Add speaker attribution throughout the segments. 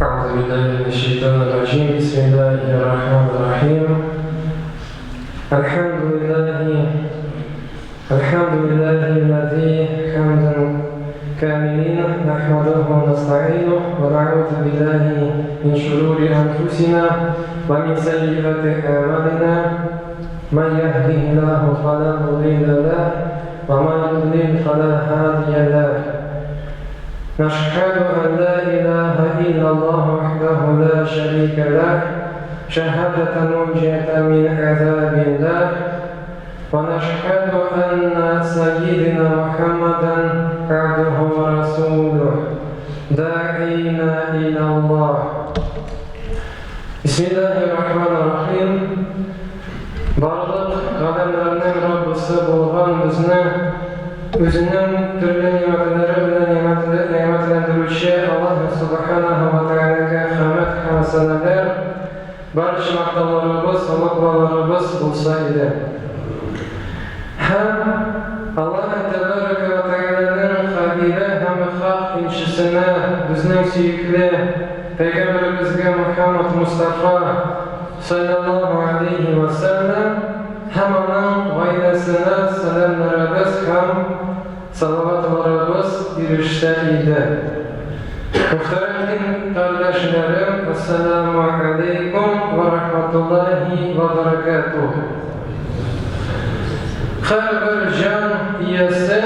Speaker 1: أعوذ بالله من الشيطان الرجيم بسم الله الرحمن الرحيم الحمد لله الحمد لله الذي حمدا كاملين نحمده ونستعينه ونعوذ بالله من شرور أنفسنا ومن سيئات أعمالنا من يهده الله فلا مضل له ومن يضلل فلا هادي له نشهد أن لا إله إلا الله وحده لا شريك له شهادة منجية من عذاب الله ونشهد أن سيدنا محمدا عبده ورسوله داعينا إلى الله بسم الله الرحمن الرحيم Барлык галәмнәрнең Раббысы булган безне Үзенең төрле нимәтләре белән нимәтләндерүче Аллаһ Субханаһу ва Тәгаләгә хәмд һәм сәналәр, барча мактауларыбыз, олуглауларыбыз булса иде. Һәм Аллаһ Тәбәрәкә вә Тәгаләнең хәбибе һәм хак илчесенә, безнең сөекле Пәйгамбәребезгә Мөхәммәд Мостафа салләллаһу галәйһи вә сәлләм һәм аның гаиләсенә сәламнәребез һәм салаватларыбыз ирешсә иде. Мөхтәрәм дин кардәшләрем, әссәламү галәйкүм вә рахматуллаһи вә бәрәкәтүһ. Һәрбер җан иясе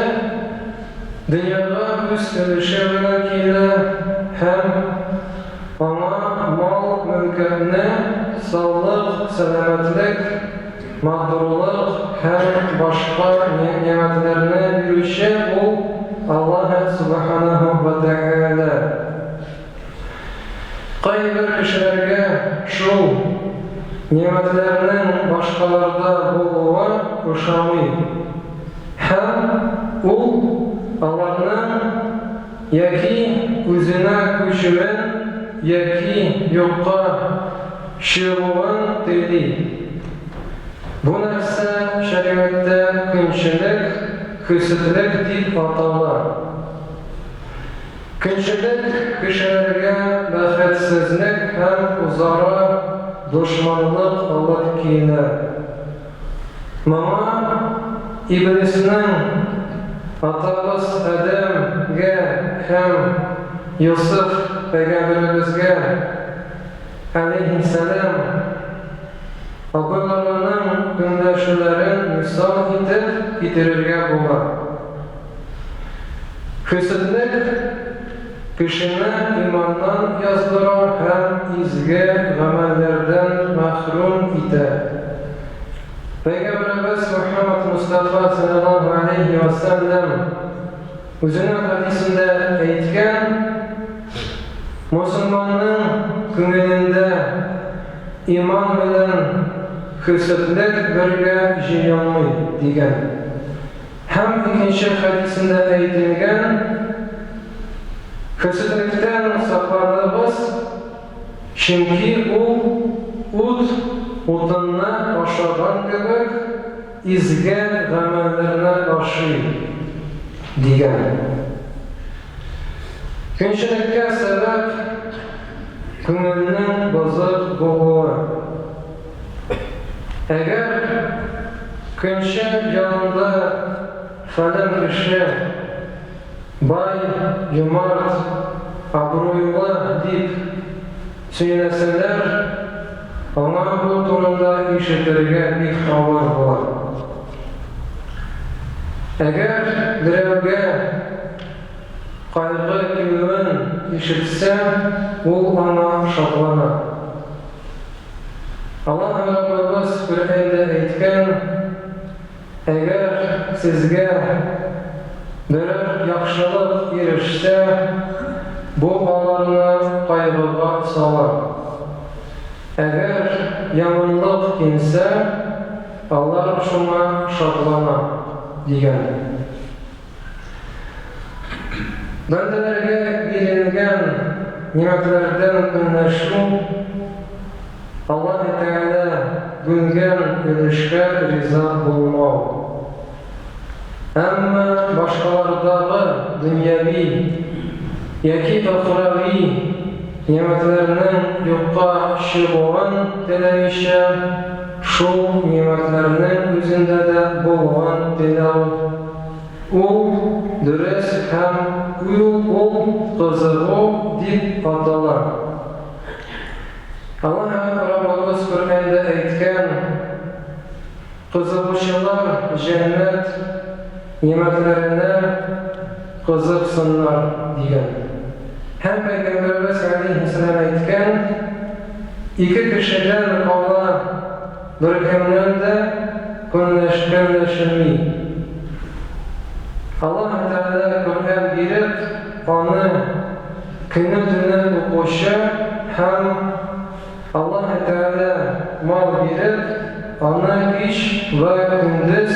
Speaker 1: дөньяга үз өлеше белән килә һәм аңа мал-мөлкәтне, саулык, сәламәтлек, матурлык һәм башка нигъмәтләрне бирүче ул Аллаһ Сүбхәнәһү вә Тәгалә. Кайбер кешеләргә шул нигъмәтләрнең башкаларда булуы ошамый һәм ул аларның яки үзенә күчүен, яки юкка чыгуын тели. Бу нәрсә шәригатьтә көнчелек, хөсетлек дип атала. Көнчелек кешеләргә бәхетсезлек һәм үзара дошманлык алып килә. Моңа Иблиснең атабыз Адәмгә һәм Йосыф пәйгамбәребезгә, галәйһиссәлам, абыйларының көнләшүләрен мисал итеп китерергә була. Хөсетлек кешене иманнан яздыра һәм изге гамәлләрдән мәхрүм итә. Пәйгамбәребез Мөхәммәд Мостафа салләллаһу галәйһи вә сәлләм үзенең хәдисендә әйткән, Мосылманның күңелендә иман белән хөсетлек бергә җыелмый, дигән. Һәм икенче хәдисендә әйтелгән, Хөсетлектән сакланыгыз, чөнки ул ут утынны ашаган кебек изге гамәлләрне ашый, дигән. Көнчелеккә сәбәп, күңелнең бозык булуы. Әгәр көнче янында фәлән кеше бай, юмарт, абруйлы дип сөйләсәләр, аңа бу турында ишетергә бик авыр була. Әгәр берәүгә кайгы килүен ишетсә, ул аңа шатлана. Аллаһ Раббыбыз Коръәндә әйткән, Әгәр сезгә берәр яхшылык ирешсә, бу аларны кайгыга сала. Әгәр яманлык килсә, алар шуңа шатлана, дигән. Бәндәләргә бирелгән нимәтләрдән көнләшү, Аллаһы Тәгалә бүлгән өлешкә риза булмау. Әмма башкалардагы дөньяви яки өхрәви. Нигъмәтләрнең юкка чыгуын теләмичә, шул нигъмәтләрнең үзендә дә булуын теләү, ул дөрес һәм ул кызыгу дип атала. Аллаһ Раббыбыз Коръәндә әйткән, Кызыгучылар җәннәт нигъмәтләренә кызыксыннар, дигән. Һәм Пәйгамбәребез галәйһиссәлам әйткән, Ике кешедән кала беркемнән дә көнләшелми. Аллаһ Тәгалә Коръән биреп, аны көне-төне укучы һәм Аллаһы Тәгалә мал биреп, аны кич вә көндез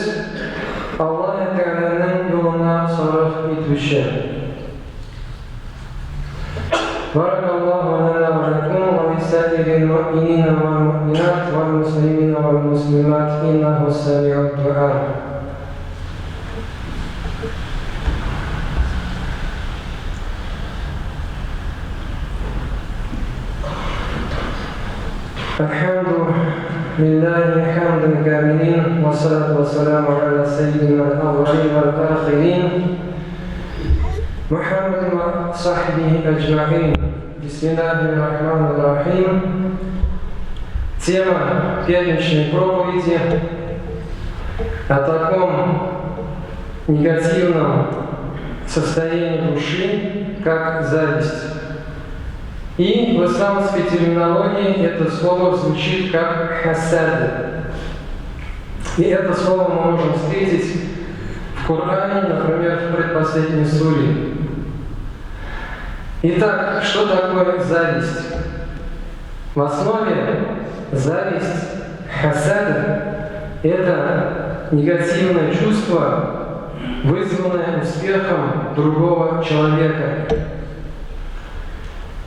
Speaker 1: Аллаһы Тәгаләнең юлына сарыф итүче. Баракаллаһу лана ва ләкум ва лисаирил муъминина вал муъминат вал муслимина вал муслимат иннаху сәмиуд дуа. الحمد لله حمدا كاملين والصلاة والسلام على سيدنا الأولين والآخرين محمد وصحبه أجمعين. بسم الله الرحمن الرحيم. Тема пятничной проповеди о таком негативном состоянии души, как зависть. И в исламской терминологии это слово звучит как хасад. И это слово мы можем встретить в Коране, например, в предпоследней суре. Итак, что такое зависть? В основе зависть, хасад – это негативное чувство, вызванное успехом другого человека.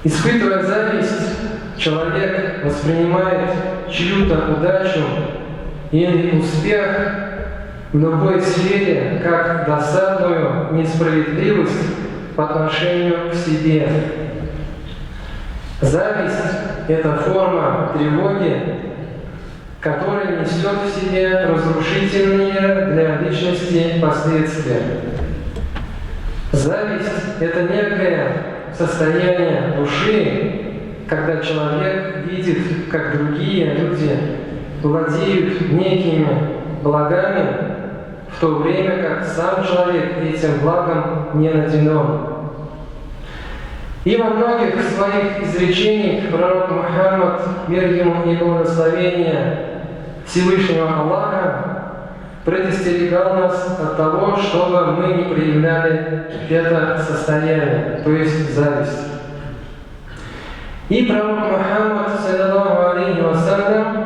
Speaker 1: Испытывая зависть, человек воспринимает чью-то удачу или успех в любой сфере как досадную несправедливость по отношению к себе. Зависть – это форма тревоги, которая несет в себе разрушительные для личности последствия. Зависть – это некое состояние души, когда человек видит, как другие люди владеют некими благами, в то время как сам человек этим благом не наделен. И во многих своих изречениях пророк Мухаммад, мир ему и благословение Всевышнего Аллаха, предостерегал нас от того, чтобы мы не проявляли это состояние, то есть зависть. И пророк Мухаммад, саллаллаху алейхи вассалям,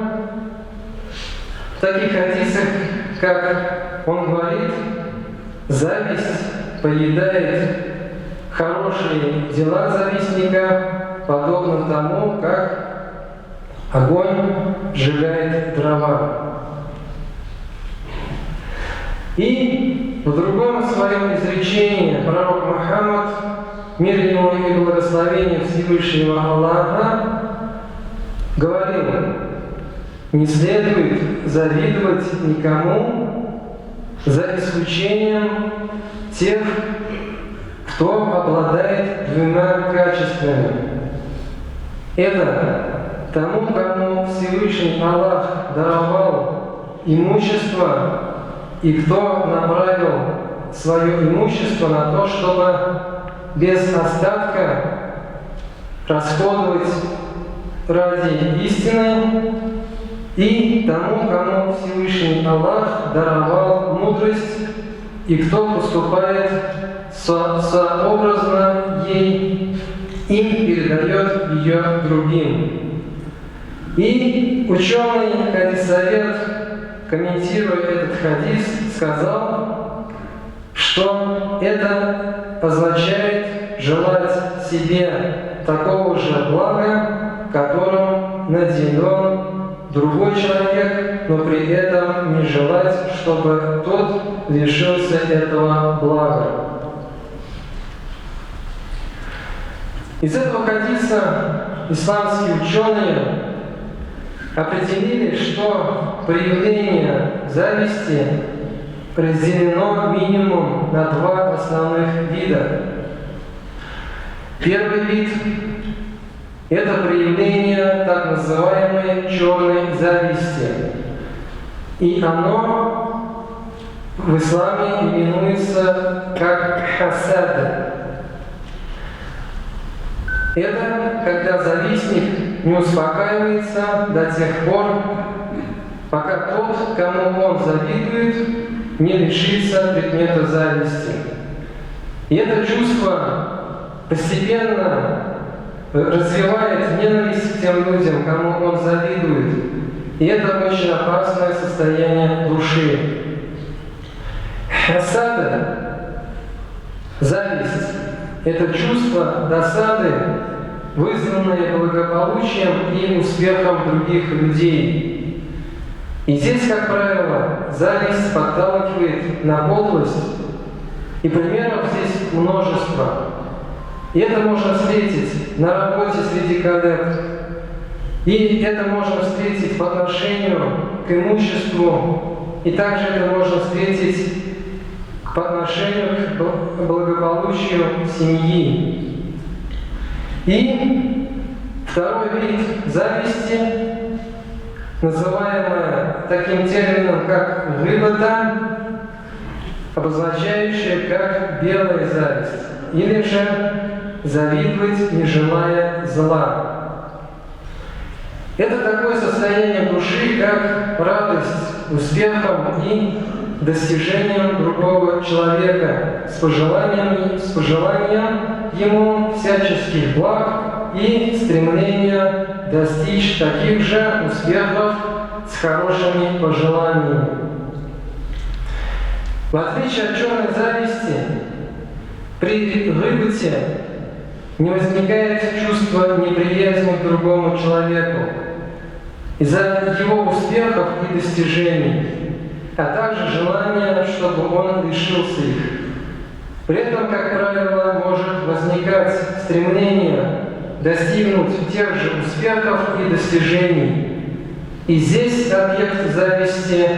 Speaker 1: в таких хадисах, как он говорит, зависть поедает хорошие дела завистника, подобно тому, как огонь сжигает дрова. И в другом своем изречении пророк Мухаммад, мир ему и благословение Всевышнего Аллаха, говорил: не следует завидовать никому, за исключением тех, кто обладает двумя качествами. Это тому, кому Всевышний Аллах даровал имущество, и кто направил свое имущество на то, чтобы без остатка расходовать ради истины, и тому, кому Всевышний Аллах даровал мудрость, и кто поступает сообразно ей и передает ее другим. И ученый хадисовед, комментируя этот хадис, сказал, что это означает желать себе такого же блага, которым наделен другой человек, но при этом не желать, чтобы тот лишился этого блага. Из этого хадиса исламские ученые определили, что проявление зависти разделено минимум на два основных вида. Первый вид – это проявление так называемой черной зависти. И оно в исламе именуется как хасад. Это когда завистник не успокаивается до тех пор, пока тот, кому он завидует, не лишится предмета зависти. И это чувство постепенно развивает ненависть к тем людям, кому он завидует. И это очень опасное состояние души. Хасада, зависть, это чувство досады, вызванное благополучием и успехом других людей. И здесь, как правило, зависть подталкивает на подлость, и примеров здесь множество. И это можно встретить на работе среди коллег, и это можно встретить по отношению к имуществу, и также это можно встретить по отношению к благополучию семьи. И второй вид зависти, называемая таким термином, как гыбата, обозначающая как белая зависть, или же завидовать, не желая зла. Это такое состояние души, как радость успехом и достижением другого человека с пожеланием ему всяческих благ и стремление достичь таких же успехов с хорошими пожеланиями. В отличие от черной зависти, при гыбате не возникает чувства неприязни к другому человеку из-за его успехов и достижений, а также желание, чтобы он лишился их. При этом, как правило, может возникать стремление достигнуть тех же успехов и достижений. И здесь объект зависти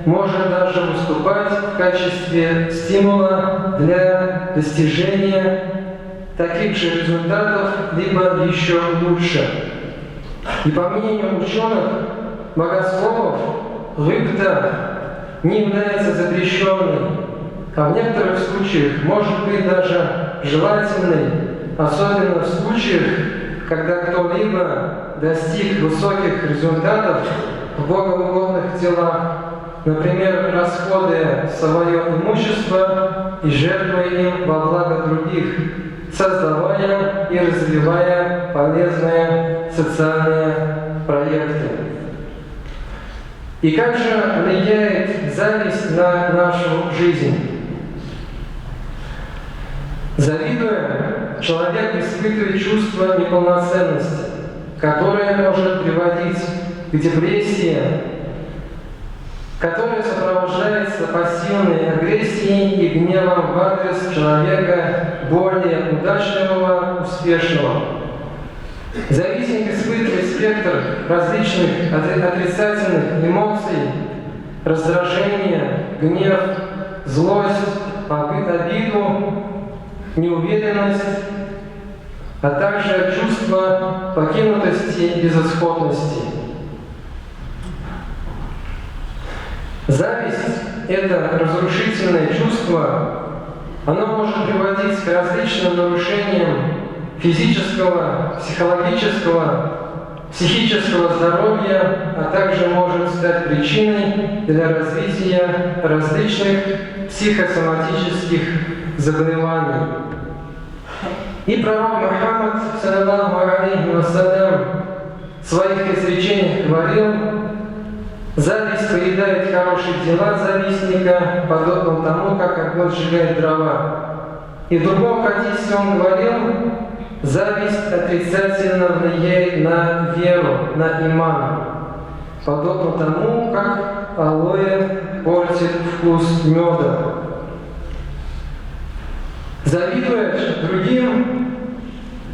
Speaker 1: может даже выступать в качестве стимула для достижения таких же результатов, либо еще лучше. И по мнению ученых, богословов, гыбта не является запрещенной, а в некоторых случаях может быть даже желательной, особенно в случаях, когда кто-либо достиг высоких результатов в богоугодных делах, например, расходуя свое имущество и жертвуя им во благо других, создавая и развивая полезные социальные проекты. И как же влияет зависть на нашу жизнь? Завидуя, человек испытывает чувство неполноценности, которое может приводить к депрессии, которая сопровождается пассивной агрессией и гневом в адрес человека более удачливого, успешного. Завистник испытывает спектр различных отрицательных эмоций: раздражение, гнев, злость, обиду, неуверенность, а также чувство покинутости и безысходности. Зависть – это разрушительное чувство, оно может приводить к различным нарушениям физического, психологического, психического здоровья, а также может стать причиной для развития различных психосоматических заболеваний. И пророк Мухаммад, саллаллаху алейхи вассалям, в своих изречениях говорил: «Зависть поедает хорошие дела завистника, подобно тому, как огонь сжигает дрова». И в другом хадисе он говорил: «Зависть отрицательно влияет на веру, на иман, подобно тому, как алоэ портит вкус меда». Завидуя другим,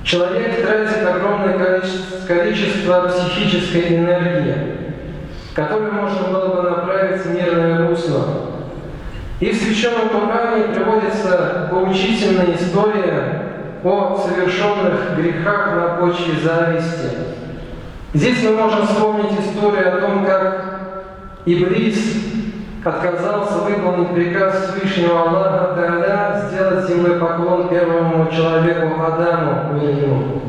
Speaker 1: Человек тратит огромное количество психической энергии, которую можно было бы направить в мирное русло. И в Священном Коране приводится поучительная история о совершенных грехах на почве зависти. Здесь мы можем вспомнить историю о том, как Иблис отказался выполнить приказ Всевышнего Аллаха Тааля сделать земной поклон первому человеку Адаму, мир ему.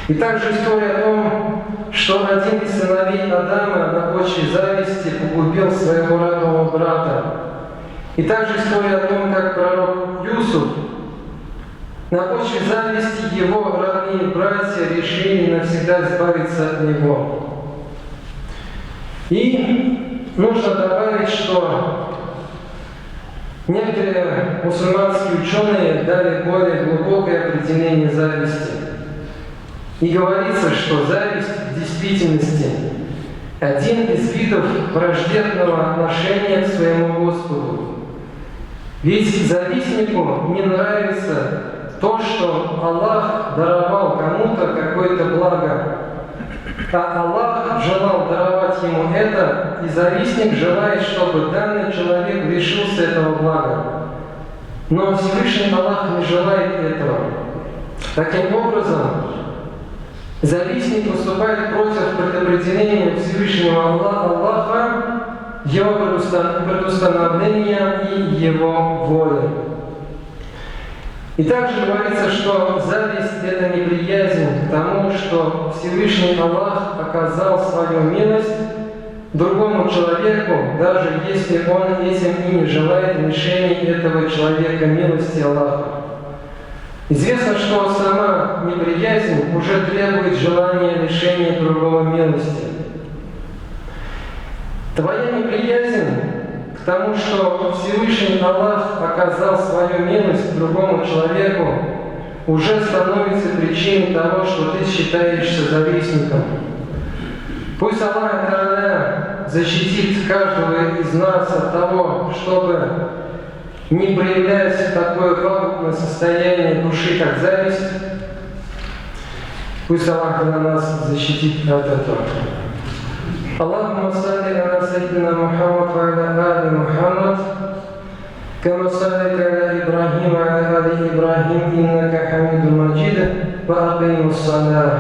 Speaker 1: И также история о том, что один из сыновей Адама на почве зависти погубил своего родного брата. И также история о том, как пророк Юсуф на почве зависти его родные братья решили навсегда избавиться от него. И нужно добавить, что некоторые мусульманские ученые дали более глубокое определение зависти. И говорится, что зависть в действительности один из видов враждебного отношения к своему Господу. Ведь завистнику не нравится то, что Аллах даровал кому-то какое-то благо, а Аллах желал даровать ему это, и завистник желает, чтобы данный человек лишился этого блага. Но Всевышний Аллах не желает этого. Таким образом, завистник выступает против предопределения Всевышнего Аллаха, его предустановления и его воли. И также говорится, что зависть – это неприязнь к тому, что Всевышний Аллах оказал свою милость другому человеку, даже если он этим и не желает лишения этого человека милости Аллаха. Известно, что сама неприязнь уже требует желания лишения другого милости. Твоя неприязнь к тому, что Всевышний Аллах оказал свою милость другому человеку, уже становится причиной того, что ты считаешься завистником. Пусть Аллах Тааля защитит каждого из нас от того, чтобы не проявлять такое пагубное состояние души, как зависть. Пусть Аллах нас защитит от этого. اللهم صل على سيدنا محمد وعلى آل محمد كما صليت على إبراهيم وعلى آل إبراهيم إنك حميد مجيد وأقيموا الصلاة.